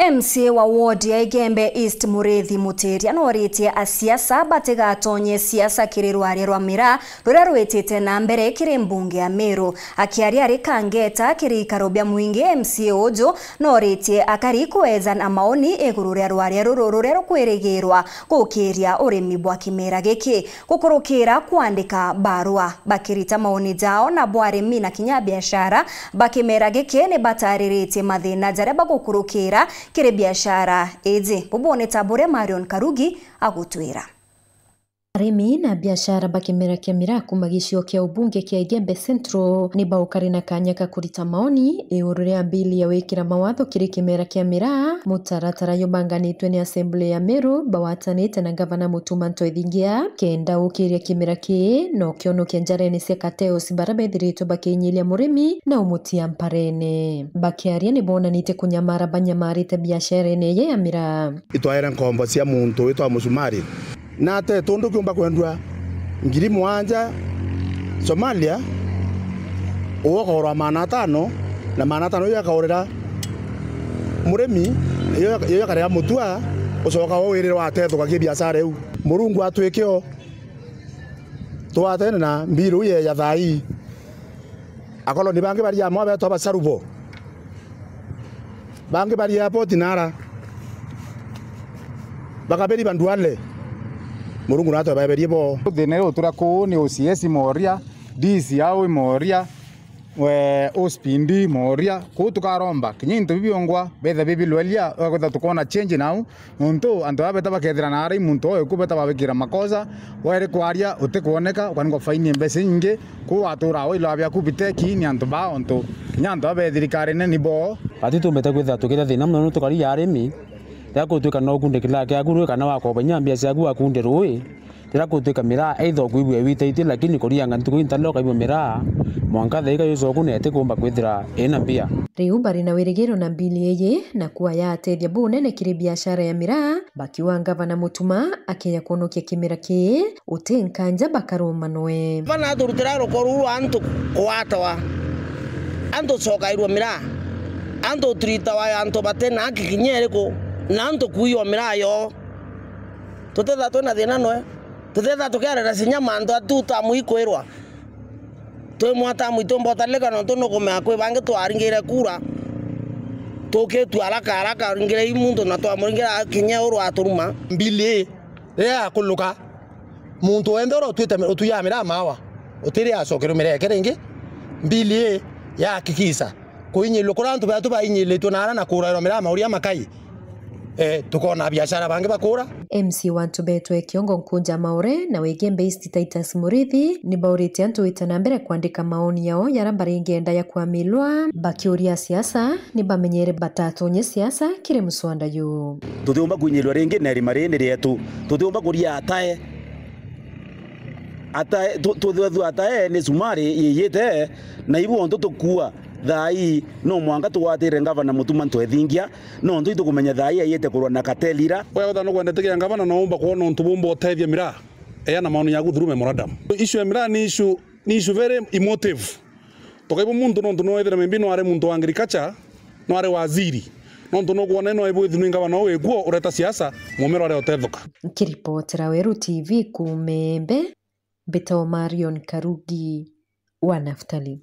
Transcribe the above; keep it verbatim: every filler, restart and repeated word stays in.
M C A wa ward ya Igembe East Muriithi Mutiria noritie asiasa batigatonye siasa kiri rwaria rwa miraa ruria rwitite na mbere kiri mbunge ya Meru. Akiaria ari Kangeta kiri ikaro bia mwingi, M C A uju noritie akari kweja na maoni iguru ria rwaria ruru ruria rukwirigirwa gukiria urimi bwa kimera giki. Gukurukira kwandika barua bakirita maoni jao na bwa arimi na kinya biashara, bakimera giki ni batariritie mathina jaria bagukurukira kiri biashara iji. Bubu ni ta buria Marion Karugi agutwira. Arimi na biashara ba kimera kia miraa kuma gicigo kia ubunge kia Igembe Central ni baukari na kanya ka kurita maoni iguru ria mbili ya wikira mawatho kiri kimera kia miraa, mutaratara jubanganitwe ni Assembly ya Meru bawatanite na Gavana Mutuma Ntwethingia, kenda ukiria kimera kii na ukionokia njarene cia cartels baria bethiritwe bakinyiria murimi na umutia mparene. Bakiaria ni bonanite kunyamara banyamarite biasharene iji ya miraa. Itwaere nkombo cia muntu witwa Musumari. Na ate tundu kiumba kwendua ngiri mugwanja Somalia, uwe ukaurwa magana atano, na magana atano iu akaurira murimi, iyo, iyo akarega mutua, ucoka we wirire watethuka ki biashara iu. Murungu atwike o twatene na mbiru ye ya thaa ii. Akoloni bangi bari amwe betwa Basarubo. Bangi bari airport nara. Bakaberi banduale. Murungu natwe baeberie bo. Thina iu turi kuu ni O C S Moria, D C au i Moria, we, O C P D Moria. Kuu tukaromba kinya into bibi biongwa betha bibilwelia, gwetha tukona change nau. Nontu antu aba beta bakethira na arai muntu oyo ku beta babikira makosa, wairi kwaria utikwoneka, ukanengwa faini mbeca inyingi, ku watura wila biaku biteki ni antu baa ontu kinya antu aba be thirikarine ni bo. Bati tumbete kwithira tukita thina mono nontu kari ya arimi, riria gutwika no ukunde kilaa kiaku rui kana wakoba inya mbia ciaku wakunde rui, riria gutwika miraa either ukwigua iwitaitie lakini kurianga ntuku intano ukaigua miraa, mwanka thaa ika yucoku na itikumba kwithira ina mbia. Riu bari na wirigiro na mbili iji na kuwa yaatethia bunene kiri biashara ya miraa, bakiuga Ngavana Mutuma akeja kwonokia kimera kii, uti nkanja bakarumanwe. Bana aturutira ruko ruu rwa antu kwatawa, antu cokairwa miraa, antu utiritawa antu bati na haki kinya iriku, na antu kuiywa miraa yoo. Tutitha twina thina noe, tutitha tukiarira cinya mantu atu tamu ikwirwa. Twi mwatamu itumbotanirika nontu nukumenya kwi bangi twaringire kura, tukitua haraka haraka, ringire i muntu na twamuringira kinya uru aturuma. Mbili ii riria yakuluka, muntu wenthe uria utwite mi-, utuyaga miraa maawa, utiri acokerwe miraa yake ringi. Mbili ii yahakikisha kuinyilwa kuria antu betu bainyilitwe na aria na kurairwa miraa mauria makai. Eh, tukona biashara bangi bakura. M C wa Ntubetwe Kiongo Nkunja Maore na Wegembe East Titus Murithi ni bauritie antu gwita na mbere kwandika maoni yao jaria baringenda ya kwamilwa, bakiuria siasa ni bamenyere batatonye siasa kiri muswanda juu. Tutiumba kwinyilwa ringi na irima riri ni rietu. Tutiumba kuria atae. Atae, tu-, tuthethua atae ni sumari yiyite, na ibu ontu tukua thaa ii no mwanka tugwatire Ngavana Mutuma Ntwethingia, nontu itukumenya thaa ii ayite kurwa na cartel ira. Wega uthano kwendete kia ngavana no umba kwona untu bumba utethia miraa. Eana maoni yaku through memorandum. Issue ya miraa ni issue, ni issue very emotive. Tukaigua muntu nontu no ethira maybe no ari muntu wa agriculture, no ari waziri. Nontu no kwona no ibwithirwe ni ngavana uu wikuo ureta siasa, mumera uria utethuka. Nkiripotera Weru T V kuuma Embe, mbitagwa Marion Karugi wa Naftali.